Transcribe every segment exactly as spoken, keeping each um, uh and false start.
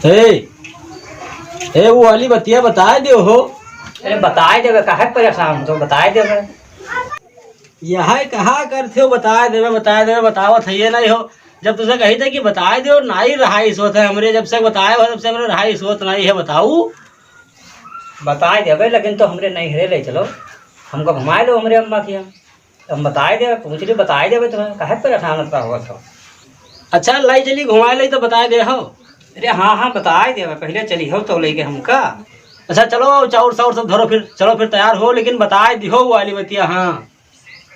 ए, ए, वो वाली बतिया बताए देव हो। अरे बताए देवे, काहे परेशान हो, बताए देवे। यह कहा करते हो, बताए देवे, बताए देवे, बतावत है ये नहीं हो। जब तुझे कही थे कि बताए देव, नहीं रहाई सोत है हमरे, जब से बताए हो, तब से हमरे रहाई सोत नहीं है, बताऊ। बताए देवे, लेकिन तो हमरे नहीं हरे ले चलो, हमको घुमाए लो हमरे अम्मा के यहाँ। हम बताए देवे, पूछ ली, बताए देवे तुम्हें, काहे परेशान इतना होत हो? अच्छा, लाई चली, घुमाए लाई तो बताए दे हो। अरे हाँ, हाँ, बताए देवे, पहले चली हो तो लेके हमका। अच्छा, चलो, चाउर साउर सब धरो फिर, चलो फिर तैयार हो, लेकिन बताए दी हो वाली बतिया, हाँ।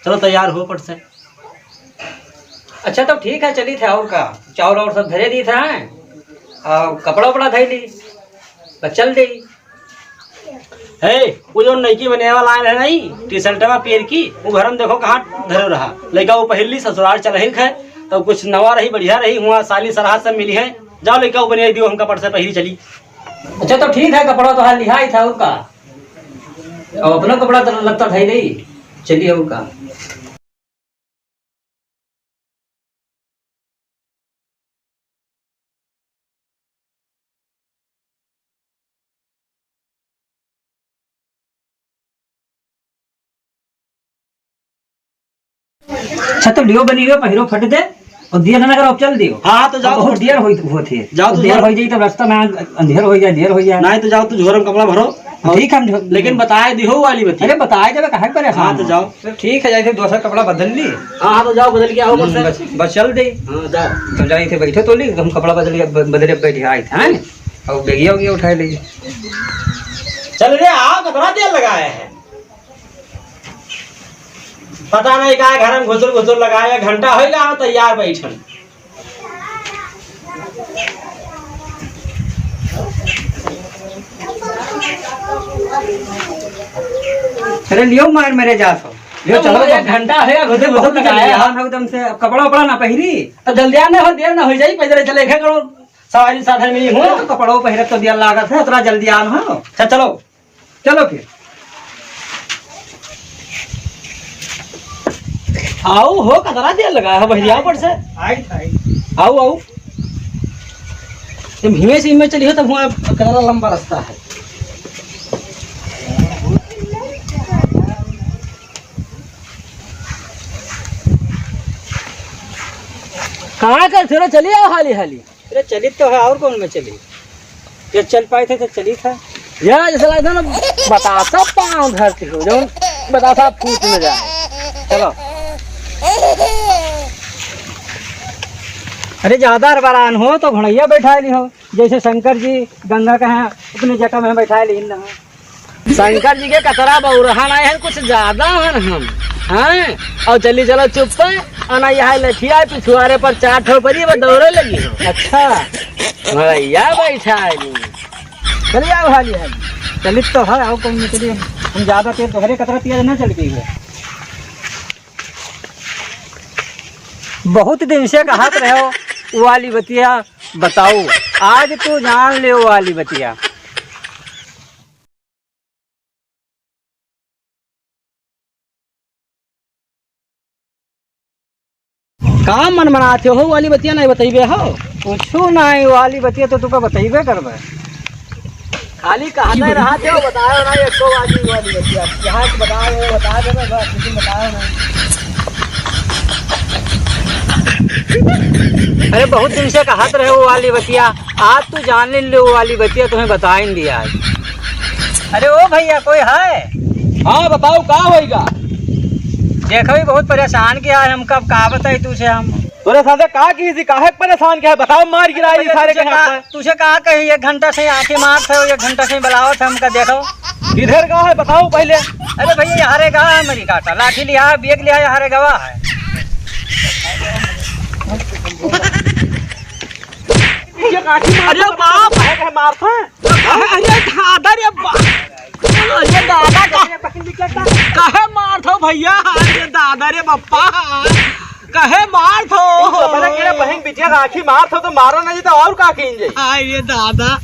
चलो, तैयार हो पट से। अच्छा, तो ठीक है, चली थे, और का? चाउर और सब धरे दी थे, और कपड़ा उपड़ा धई ली, बस चल दी। हे, वो जो नईकी बनिया वाला आयल है नहीं, टी शर्ट में पियर की, वो घर में देखो कहाँ धरे रहा। लइका वो पहिर ली, ससुराल चल रही है, तो कुछ नवा रही, बढ़िया रही, हुआ साली सरहद से मिली है। जाओ लइका वो बनिया दियो हमका पट से पहिरी चली। अच्छा तो ठीक है, कपड़ा तो हाल लिहाई था, और का? अब अपना कपड़ा तो लगता था ही नहीं, चलिए और का। अच्छा, तो लियो बनी हुई, पहिरो फट दे, और दिया ना करो, अब चल दियो। हाँ, तो जाओ, अब बहुत तो देर होई, होत है। जाओ, तो देर जाओ। होई जाई, तब रास्ता में अंधेर होई जाए, देर होई जाए। नहीं, तो जाओ, तू झोरा में कपड़ा भरो। ठीक है, हम झो-, लेकिन बताए दिहो वाली बतिया। अरे, बताए देवे, काहे परेशान हाँ, तो हो? जाओ। तो ठीक है, जाइथे दूसरा कपड़ा बदल ली। हाँ, हाँ, तो जाओ, बदल के आओ, हम्म, बस। बस, बस चल दे। हाँ, जाओ। तो जाइथे बैठे तो ली, हम कपड़ा बदल के, ब-, बदले बैठे आए थे, हैं? और बेगिया उगिया उठाए ली। चल रे, आओ, कितना देर लगाए हैं? पता नहीं का घर में घुसुर घुसुर लगाए, घंटा होइगा, हम तैयार बैठन। अरे लियो मार मेरे जा सो। लियो तो चलो एक घंटा है, घुसुर घुसुर बहुत लगाया है। हम एकदम से अब कपड़ा उपड़ा ना पहिरी। तो जल्दी आने हो, देर ना हो जाई, पैदल चले खे करो, सवारी साधन में ही हो। तो कपड़ा पहिरत तो दिया लागत है, उतना जल्दी आन हो। अच्छा चलो। चलो फिर। आओ हो, कतरा देर लगा है भैया ऊपर से। आई, आई। आओ, आओ। जब हिमें से हिमें चली हो, तब हुआ कतरा लंबा रास्ता है। कहाँ कर फिरो, चली आओ हाली हाली। अरे चलित तो है, और कौन में चली? ये चल पाए थे तो चलित है। यह जैसे लगता ना बतासा पाँव धरती हो, जौन बतासा फूट न जाए। चलो। अरे ज्यादा अरबरान हो तो घोड़ैया बैठा ली हो, जैसे शंकर जी गंगा के हैं अपने जटा में बैठा ली न। शंकर जी के कतरा बउरहा नाहीं है, कुछ ज्यादा हन हम, हैं? और चली चलो चुप्पे, और ना यहाँ लठिया पिछुआरे पर चार ठो परी, बस दौड़े लगी हो। अच्छा। भैया बैठा है जी। चलिए आओ हाली हाली। चलित तो है, आओ कौन में चलिए। हम ज्यादा तेज तोहरे कतरा तेज ना चल गई है। बहुत दिन से कहत रहो, वो वाली बतिया बताओ, आज तू जान ले वो वाली बतिया। का मन मनाते हो, वाली बतिया नहीं बतइबे हो? कुछू नहीं, वाली बतिया तो तुका बतइबे करबे। खाली कहते रहते हो, बताओ ना, एको वाली, वाली बतिया। यहाँ से बताओ, बता दे बस, लेकिन बताओ ना। अरे, बहुत दिन से कहत रहे वो वाली बतिया, आज तू जान ले वो वाली बतिया, तुम्हें बताइन दिया आज। अरे ओ भैया, कोई है? हाँ, बताओ, का होइगा? देखो, ये बहुत परेशान किया है हमका, अब का बताई तुझे हम? तोरे साथे का की थी, काहे परेशान किया है? बताओ, मार गिराई अरे, सारे तुझे के हाथ का, में। तुझे का कही, एक घंटा से आँखें मारत है, एक घंटा से बलावत है हमका, देखो। किधर का है, बताओ पहले। अरे भैया, यहाँ रे गवा है मेरी काटा, लाठी लिया है, बैग लिया है, यहाँ रे गवा है। ये लाठी मार अरे बाप! काहे, काहे मारत है? अरे दादा रे बाप! अरे दादा का, काहे मारत हो भैया? अरे दादा रे बप्पा! काहे मारत हो? अपने केरे बहिन बिटिया का आँखी मारत हो तो मारो नहीं तो और का कीन जाई? अरे दादा!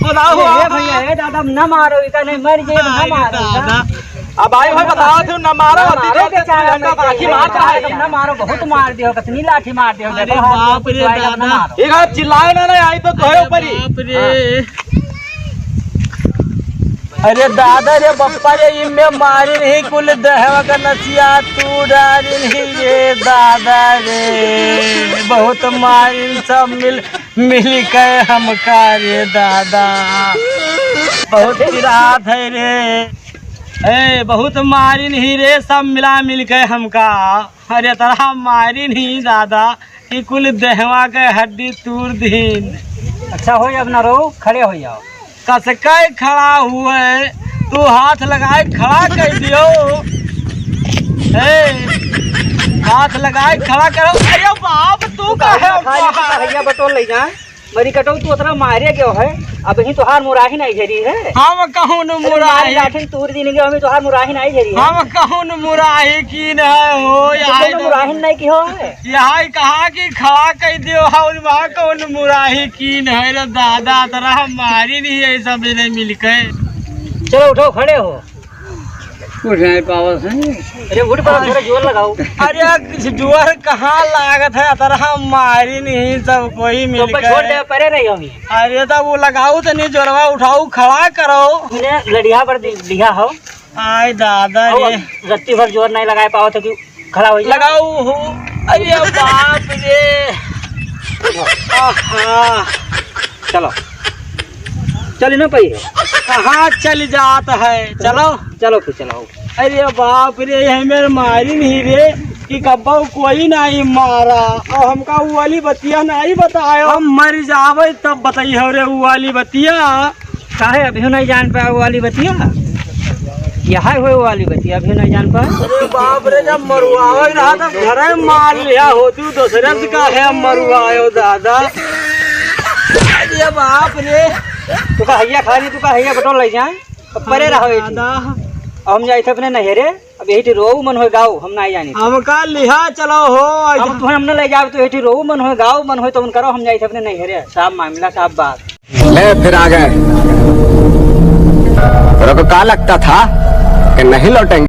बताओ अरे आप। भैया, ए दादा, ना मारो, इका नहीं मर जाए, ना अरे मारो, दादा। इका। अब आई भाई बताओ थे, ना मारो, ना अभी मारो तो के चाहे हम नहीं आँखी मारत है। ना मारो, बहुत मार दियो, कितनी लाठी मार दियो, अरे देखो, हाथ बाप रे कुछ आएगा, ना दादा। मारो। एक हाथ चिल्लाए ना, ना आई तो तोहरे ऊपर ही। बाप रे। हाँ। अरे दादा रे बप्पा रे, इमे मारिन ही कुल देहवा का नसिया तू डारिन ही रे दादा रे। बहुत मारिन सब मिल, मिल के हमका रे दादा। बहुत पिरात है रे। ए, बहुत मारिन ही रे सब मिला मिल के हमका। अरे तरह मारिन ही दादा। ई कुल देहवा के हड्डी तूर दीन। अच्छा होई, अब ना रो, खड़े हो जाओ। कसके खड़ा हुए, तू हाथ लगाए खड़ा कर दियो। ए, हाथ लगाए खड़ा करो। अरे बाप, तू का है? खाली तो भैया बटोर ले जा। मरी कटो, तू उतना मारे गयो है, अब ही तोहार मुराही नहीं झरी है। हम कहूँ न अरे मार मुराही। लाठिन तूर दीन गयो, हम तोहार मुराही नहीं झरी है। हम कहूँ न मुराही की न हो, तो यहाँ कौनो तो मुराही नहीं की हो है। यहाँ कहा कि खड़ा कर दियो, और वहाँ कौन मुराही की न है रे दादा, तरह मारी नहीं है सब जने मिलके। चलो उठो, खड़े हो। उठ नहीं पावत है। अरे उठ पाओ, थोड़ा जोर लगाओ। अरे जोर कहाँ लागत है, तरह मारी नहीं सब कोई तो मिलके। छोड़ दे, परे रही हम। अरे तब वो लगाओ तो नहीं जोरवा, उठाओ, खड़ा करो। तूने लड़िया पर दि-, लिया हो। आय दादा आओ, रे। अब रत्ती भर जोर नहीं लगाए पाओ तो क्यों खड़ा हो जाओ? लगाओ हो। अरे बाप रे। आहा। चलो। चल ना पाई है। कहाँ चल जात है? चलो। चलो फिर चलो। अरे बाप रे, ये मेरे मारी नहीं रे कि कब्बा कोई नहीं मारा। और हमका वो वाली बतिया नहीं बतायो। हम मर जावे तब बताई हो रे वो वाली बतिया। काहे अभी नहीं जान पाए वो वाली बतिया? यह है वो वाली बतिया, अभी नहीं जान पाए। अरे बाप रे, जब मरुआवे रहा तब घरे मार लिया हो तू, दूसरे से काहे मरुआयो दादा? अरे बाप रे। तू का हैया खाली, तू का हैया बटोर ले जाए, अब परे रहो ये दादा। अब हम जाए थे अपने नहरे। अब यही ठे रोऊ मन होए गाओ, हम नाई जानी। हमका लिहा चलो हो। अब तुम्हें हमने ले जाओ तो यही ठे रोऊ मन होए, गाओ मन होए तो उन करो, हम जाई थे अपने नैहरे। साफ मामला, साफ बात। ले फिर आ गए। तेरे को क्या लगता था कि नहीं लौटेंगे?